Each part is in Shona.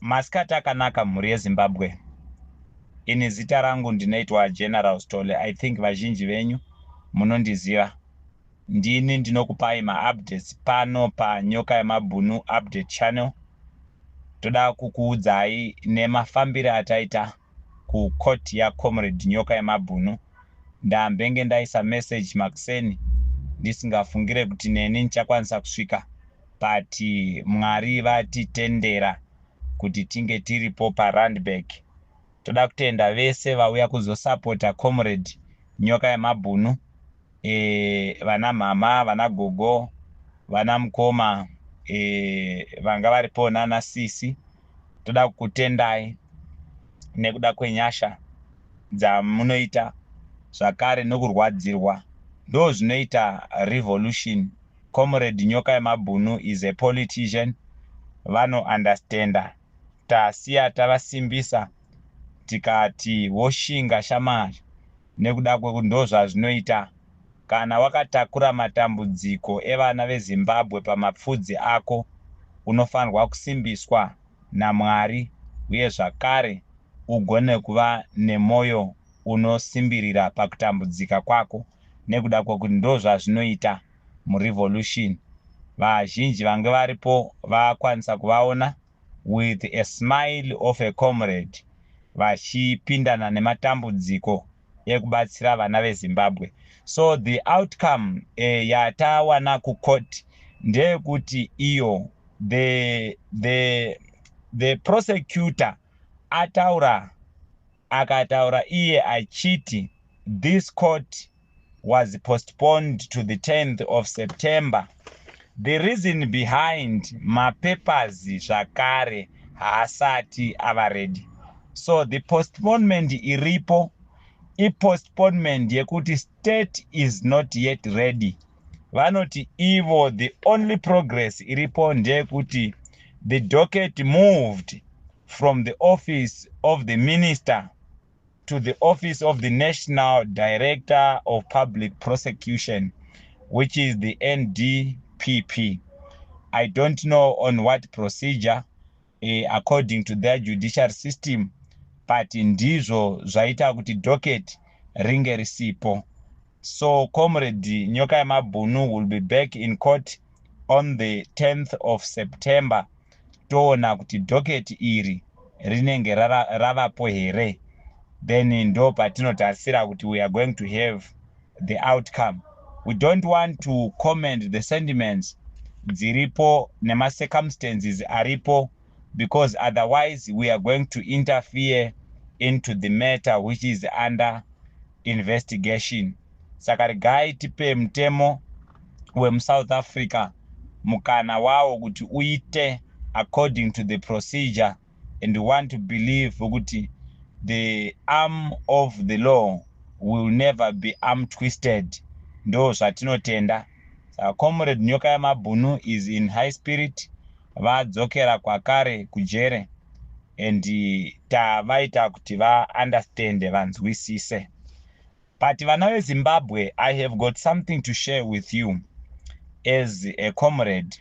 Masikati akanaka, mhuri yeZimbabwe. Ini zita rangu ndinoitwa General Stole. I think vazhinji venyu munondiziva. Ndini ndinokupai maupdates pano paNyoka Yemabhunu Update Channel. Toda kukuudzai nemafambire ataita kucourt yaComrade Nyoka Yemabhunu. Ndambenge ndaisa message makuseni ndisingafungire kuti neni ndichakwanisa kusvika, but Mwari vatitendera kuti tinge tiripo paRandburg. Toda kutenda vese vauya kuzosapota Comrade Nyoka Yemabhunu, vana mama, vana gogo, vana mukoma, vanga varipo nana sisi. Toda kukutendai nekuda kwenyasha dzamunoita, zvakare nokurwadzirwa. Ndo zvinoita revolution. Comrade Nyoka Yemabhunu is a politician, vanounderstanda. Tasiya tavasimbisa, tikati voshinga shamari, nekuda kwekuti ndo zvazvinoita kana wakatakura matambudziko evana veZimbabwe pamapfudzi ako. Unofanirwa kusimbiswa naMwari, uye zvakare ugone kuva nemwoyo unosimbirira pakutambudzika kwako, nekuda kwekuti ndo zvazvinoita murevolution. Vazhinji vange varipo vakwanisa kuvaona with a smile of a comrade vachipindana nematambudziko ekubatsira vana veZimbabwe. So the outcome yatawana kucourt ndeyekuti iyo the prosecutor ataura, akataura iye achiti this court was postponed to the 10th of September. The reason behind, mapapers zvakare haasati ava ready. So the postponement iripo ipostponement yekuti state is not yet ready. Vanoti ivo the only progress iripo ndeyekuti the docket moved from the office of the minister to the office of the National Director of Public Prosecution, which is the NDPP. I don't know on what procedure, according to their judicial system, but ndizvo zvaita kuti docket ringe risipo. So Comrade Nyoka Yemabhunu will be back in court on the 10th of September. Toona kuti docket iri rinenge ravapo here. Then ndo patinotarisira kuti we are going to have the outcome. We don't want to comment the sentiments dziripo nemacircumstances aripo, because otherwise we are going to interfere into the matter which is under investigation. Saka regai tipe mutemo wemuSouth Africa mukana wawo kuti uite according to the procedure, and we want to believe kuti the arm of the law will never be arm twisted. Ndo zvatinotenda. Saka Comrade Nyoka Yamabhunu is in high spirit. Vadzokera kwakare kujere and tavaita kuti vaunderstande, vanzwisise. But vana veZimbabwe, I have got something to share with you as a comrade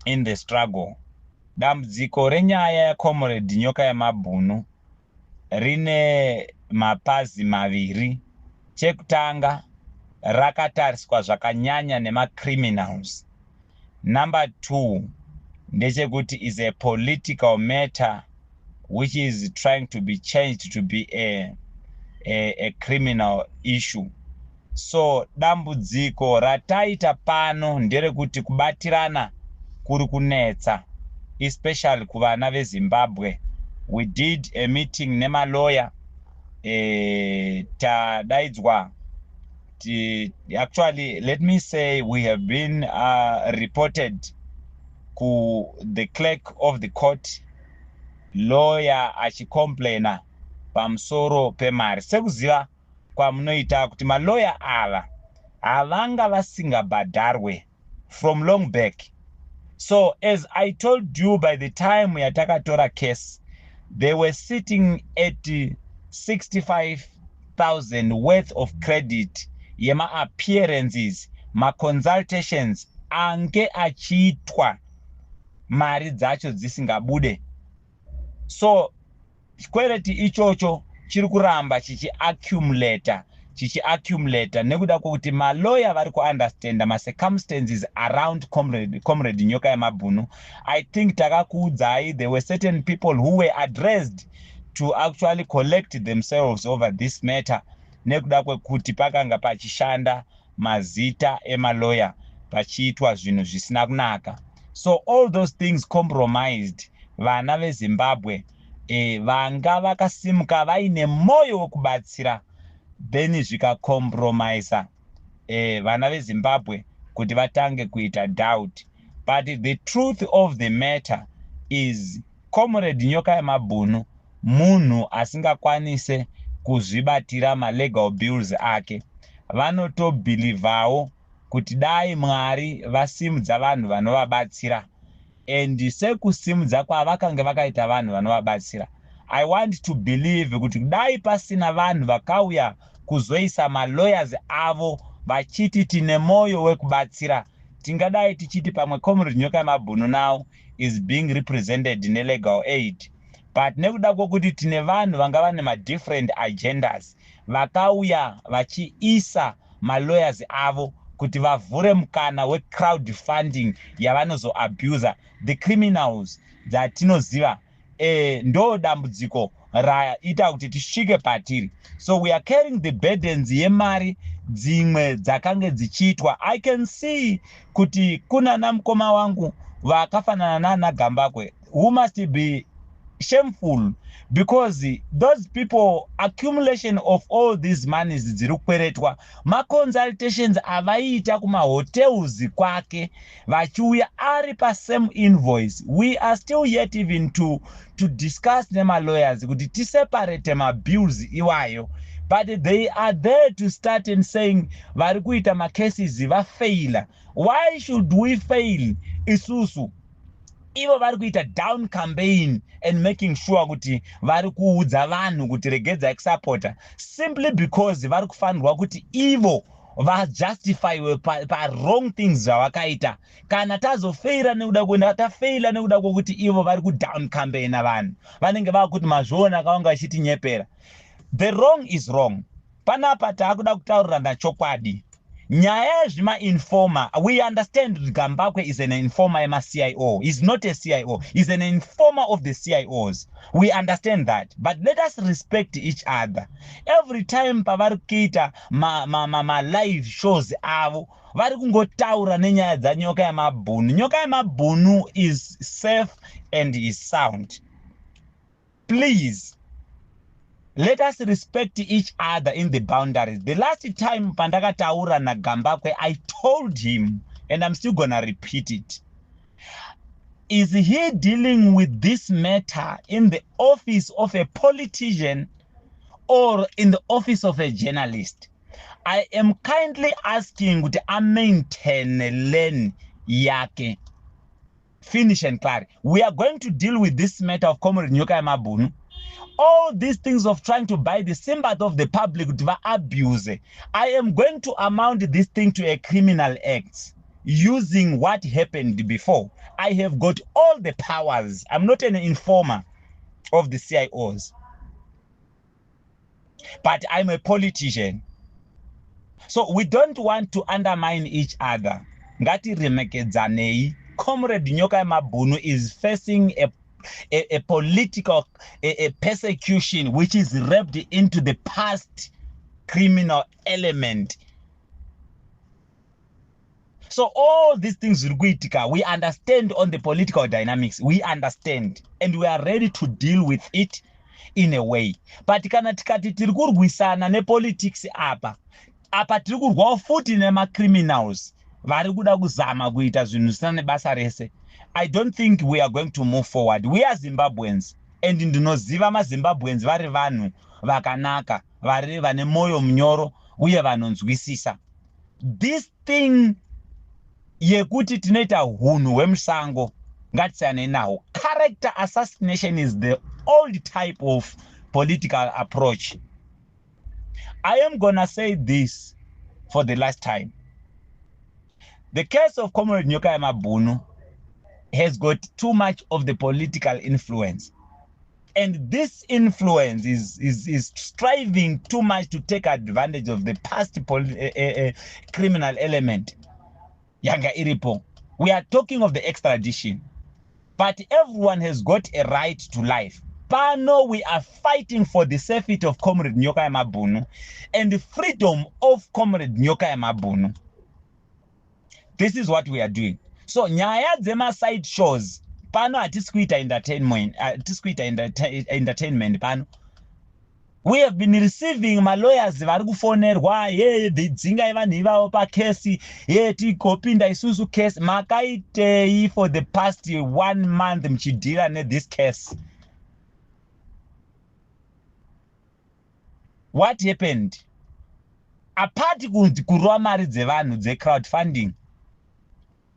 in the struggle. Dambudziko renyaya yaComrade Nyoka Yamabhunu rine mapazi maviri. Chekutanga, rakatariswa zvakanyanya nemacriminals. Number two ndechekuti is a political matter which is trying to be changed to be a criminal issue. So dambudziko rataita pano nderekuti kubatirana kuri kunetsa, especially kuvana veZimbabwe. We did a meeting nemaloya. Tadaidzwa, actually, let me say we have been reported ku the clerk of the court, lawyer achicomplaina pamusoro pemari. Sekuziva kwamunoita kuti maloya ava havanga vasingabhadharwe from long back. So as I told you, by the time yatakatora case, they were sitting at 65,000 worth of credit yemaappearances, maconsultations ange achiitwa, mari dzacho dzisingabude. So chikwereti ichocho chiri kuramba chichiaccumulata, chichiaccumulata, nekuda kwekuti maloya vari kuunderstanda macircumstances around Comrade Nyoka Yemabhunu. I think takakuudzai, there were certain people who were addressed to actually collect themselves over this matter, nekuda kwekuti pakanga pachishanda mazita emaloya pachiitwa zvinhu zvisina kunaka. So all those things compromised vana veZimbabwe vanga vakasimuka vaine mwoyo wekubatsira, then zvikacompromisa vana veZimbabwe kuti vatange kuita doubt. But the truth of the matter is, Comrade Nyoka Yemabhunu munhu asingakwanise kuzvibatira malegal bills ake. Vanotobhilivhawo kuti dai Mwari vasimudza vanhu vanovabatsira, and sekusimudza kwavakange vakaita vanhu vanovabatsira, I want to believe kuti dai pasina vanhu vakauya kuzoisa malawyers avo vachiti tine mwoyo wekubatsira, tingadai tichiti pamwe Comrade Nyoka Yemabhunu now is being represented nelegal aid. But nekuda kwokuti tine vanhu vanga vane madifferent agendas vakauya vachiisa malawyers avo kuti vavhure mukana wecrowd funding yavanozoabusa, the criminals dzatinoziva, ndo dambudziko raita kuti tisvike patiri. So we are carrying the burdens yemari dzimwe dzakange dzichiitwa. I can see kuti kuna mukoma wangu vakafanana nana Gambakwe, who must be shameful, because those people, accumulation of all these monies dziri kukweretwa, maconsultations avaiita kumahotels kwake vachiuya ari pasame invoice. We are still yet even to discuss nemalawyers kuti tiseparate mabills iwayo, but they are there to start and saying vari kuita macases vafaila. Why should we fail isusu, ivo vari kuita down campaign and making sure kuti vari kuudza vanhu kuti regedzai kusapota, simply because vari kufanirwa kuti ivo vajustifyiwe pawrong pa things zvavakaita? Kana tazofeira nekuda kuenda tafeila nekuda kwokuti ivo vari kudown campaigna, vanhu vanenge vakuti mazviona kavanga vachitinyepera. The wrong is wrong. Panapa taakuda kutaurirana chokwadi. Nyaya yezvimainformer, we understand kuti Gambakwe is an informer yemaCIO. Is not a CIO, is an informer of the CIOs. We understand that, but let us respect each other. Every time pavari kuita malive ma shows avo, vari kungotaura nenyaya dzaNyoka Yamabhunu. Nyoka Yamabhunu is safe and is sound. Please let us respect each other in the boundaries. The last time pandakataura naGambakwe, I told him, and I'm still gonna repeat it: is he dealing with this matter in the office of a politician or in the office of a journalist? I am kindly asking kuti amaintain lane yake. Finish and clear. We are going to deal with this matter of Comrade Nyoka Yamabhunu. All these things of trying to buy the sympathy of the public kuti vaabuse, I am going to amount this thing to a criminal act using what happened before. I have got all the powers. I'm not an informer of the CIOs, but I'm a politician. So we don't want to undermine each other. Ngatiremekedzanei. Comrade Nyoka Yamabhunu is facing a political a persecution which is wrapped into the past criminal element. So all these things zviri kuitika, we understand on the political dynamics. We understand and we are ready to deal with it in a way. But kana tikati tiri kurwisana nepolitics apa, apa tiri kurwawo futi nemacriminals vari kuda kuzama kuita zvinhu zvisina nebasa rese, I don't think we are going to move forward. We are Zimbabweans, and ndinoziva maZimbabweans vari vanhu vakanaka, vari vane mwoyo munyoro uye vanonzwisisa. This thing yekuti tinoita hunhu hwemusango, ngatisiyanei naho. Character assassination is the old type of political approach. I am gonna say this for the last time: the case of Comrade Nyoka Yamabhunu has got too much of the political influence. And this influence is striving too much to take advantage of the past criminal element yanga iripo. We are talking of the extradition, but everyone has got a right to life. Pano we are fighting for the safety of Comrade Nyoka Yemabhunu and the freedom of Comrade Nyoka Yemabhunu. This is what we are doing. So nyaya dzema-side shows pano hatisi kuita entertainment, hatisi kuita entertainment pano. We have been receiving malawyers vari kufonerwa, ye dzingai vanhu ivavo pakesi, ye tigopinda isusu case. Makaitei for the past one month muchidhila nethis case? What happened? Apart kurova mari dzevanhu dzecrowdfunding,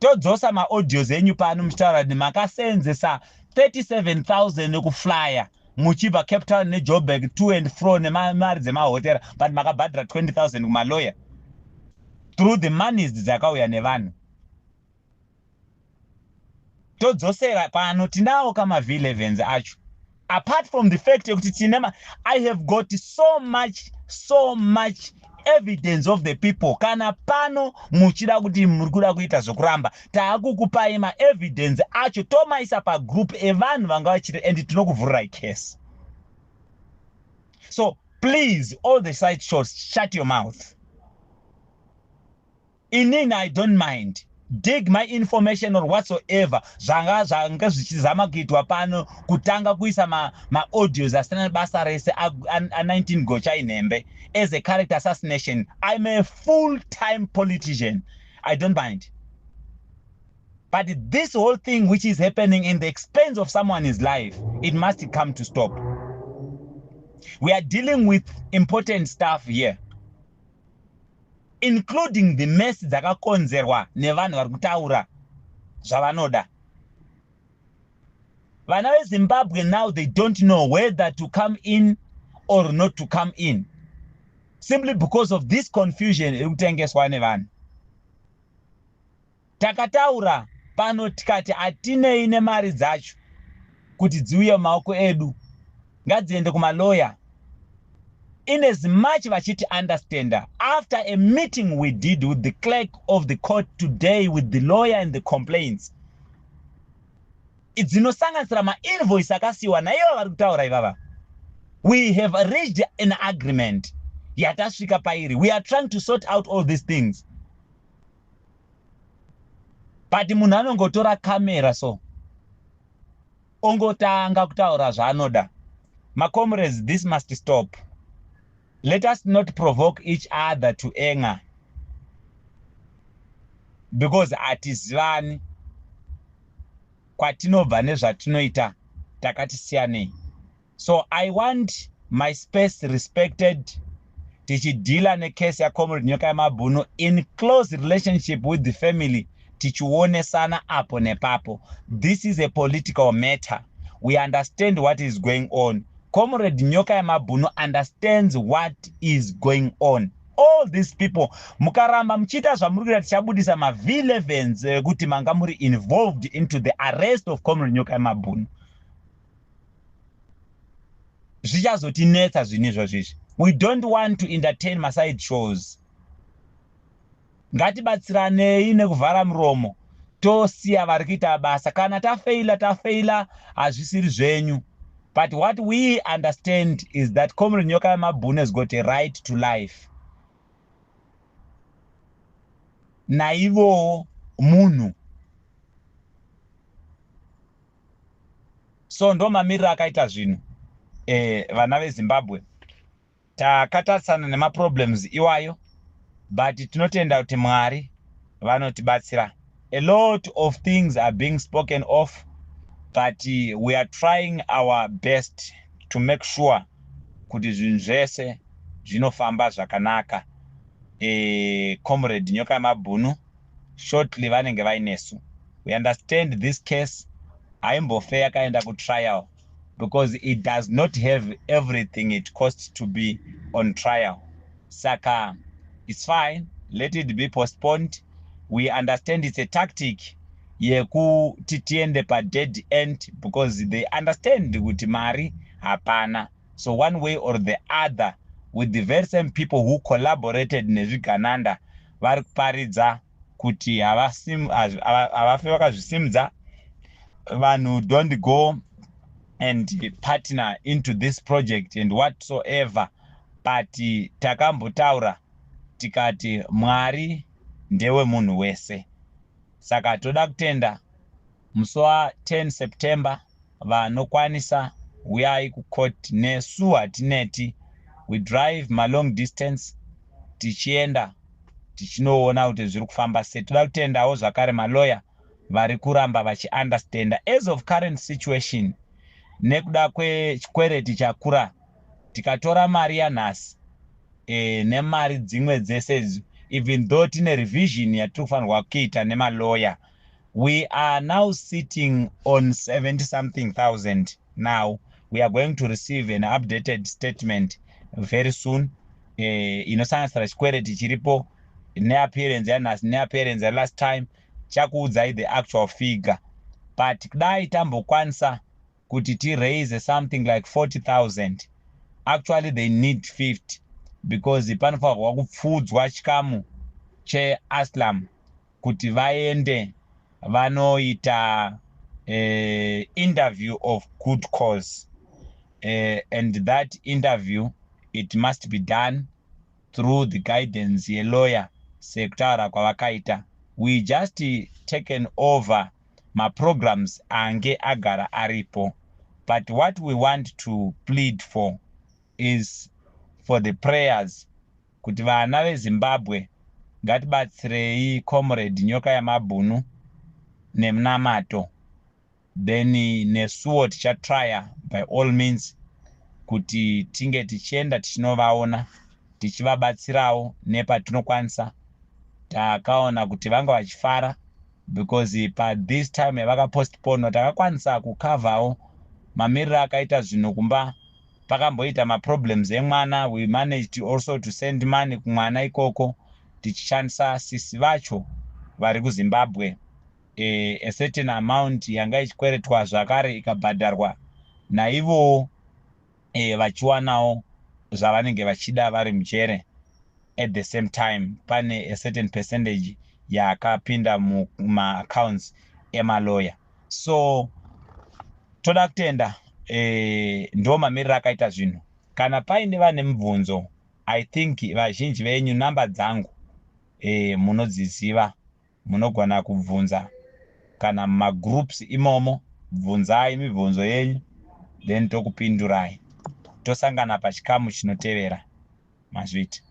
todzosa maaudios enyu pano muchitaura kuti makaseenzesa 37,000 kuflya muchibva Cape Town neJoburg to and fro nemari dzemahotera, but makabhadhara 20,000 kumalawyer through the monies dzakauya nevanhu. Todzosera pano, tinawo kama-v11s acho. Apart from the fact yekuti tine, I have got so much, so much evidence of the people. Kana pano muchida kuti muri kuda kuita zvokuramba, taakukupai maevidence acho, tomaisa pagroup evanhu vanga vachiri, and tinokuvhurirai case. So please, all the side shots, shut your mouth. Inini I don't mind, dig my information or whatsoever. Zvanga zvichizama kuitwa pano, kutanga kuisa maaudios ma asina basa rese a19 gocha inhembe as a character assassination. I'm a full time politician, I don't mind, but this whole thing which is happening in the expense of someone's life, it must come to stop. We are dealing with important stuff here, including the mess dzakakonzerwa nevanhu vari kutaura zvavanoda. Vana veZimbabwe now, they don't know whether to come in or not to come in, simply because of this confusion iri kutengeswa nevanhu. Takataura pano tikati hatinei nemari dzacho kuti dziuye mumaoko edu, ngadziende kumaloya. In as much vachiti understanda, after a meeting we did with the clerk of the court today, with the lawyer and the complaints dzinosanganisira mainvoice akasiyiwa naivo vari kutaura ivava, we have reached an agreement yatasvika pairi. We are trying to sort out all these things, but munhu anongotora kamera so ongotanga kutaura zvaanoda. Macomrades, this must stop. Let us not provoke each other to anger, because hatizivani kwatinobva nezvatinoita, takati siyanei. So I want my space respected. Tichidhila necase yacomrade Nyoka Yemabhunu in close relationship with the family, tichionesana apo nepapo. This is a political matter. We understand what is going on. Comrade Nyoka Yemabhunu understands what is going on. All these people, mukaramba muchiita zvamuri kuita, tichabudisa mav11s ekuti manga muri involved into the arrest of Comrade Nyoka Yemabhunu. Zvichazotinetsa zvinhu izvozvizvi. We don't want to entertain maside shows. Ngatibatsiranei nekuvhara muromo, tosiya vari kuita basa. Kana tafeila, tafeila, hazvisiri zvenyu. But what we understand is that Comrade Nyoka Yemabhunu has got a right to life. Naivowo munhu. So ndo mamiriro akaita zvinhu, vana veZimbabwe. Takatarisana nemaproblems iwayo, but tinotenda kuti Mwari vanotibatsira. A lot of things are being spoken of, but we are trying our best to make sure kuti zvinhu zvese zvinofamba zvakanaka. Comrade Nyoka Yemabhunu shortly vanenge vainesu. We understand this case haimbofe yakaenda kutrial, because it does not have everything it costs to be on trial. Saka it's fine, let it be postponed. We understand it's a tactic yekuti tiende padead end, because they understand kuti mari Hapana. So one way or the other, with the very same people who collaborated nezvigananda vari kuparidza kuti havafe vakazvisimudza. Vanhu, don't go and partner into this project and whatsoever. But takambotaura tikati Mwari ndewemunhu wese. Saka toda kutenda, musi wa10 September, vanokwanisa, uyai kucourt. Nesu hatineti, we drive malong distance tichienda tichinoona kuti zviri kufamba sei. Toda kutendawo zvakare maloya vari kuramba vachiunderstanda as of current situation. Nekuda kwechikwereti chakura, tikatora mari yanhasi nemari dzimwe dzese, even though tine revision yatiri kufanirwa kuita nemaloya, we are now sitting on 70 something thousand. Now we are going to receive an updated statement very soon inosanganisira chikwereti chiripo neappearance yanhasi neappearance yalast time. Chakuudzai the actual figure. But kudai tambokwanisa kuti tiraise something like 40,000. Actually they need 50, because panofanirwa kupfuudzwa chikamu cheasylum kuti vaende vanoita interview of good cause, and that interview, it must be done through the guidance yelawyer, sekutaura kwavakaita. We just taken over maprograms ange agara aripo, but what we want to plead for is for the prayers, kuti vana veZimbabwe, ngatibatsirei Comrade Nyoka Yamabhunu nemunamato. Then nesuwo tichatrya by all means kuti tinge tichienda tichinovaona, tichivabatsirawo nepatinokwanisa. Takaona kuti vanga vachifara because pathis time yavakapostponwa, takakwanisa kukavhawo mamiriro akaita zvinhu kumba. Pakamboita maproblems emwana, we managed also to send money kumwana ikoko tichishandisa sisi vacho vari kuZimbabwe. A certain amount yanga ichikweretwa zvakare ikabhadharwa naivowo, vachiwanawo zvavanenge vachida vari mujere. At the same time, pane a certain percentage yakapinda mumaaccounts emaloya. So toda kutenda. Ndo mamiriro akaita zvinhu. Kana paine vane mibvunzo, I think vazhinji venyu namba dzangu munodziziva, munogona kubvunza kana mumagroups imomo. Bvunzai mibvunzo yenyu, then tokupindurai. Tosangana pachikamu chinotevera. Mazviti.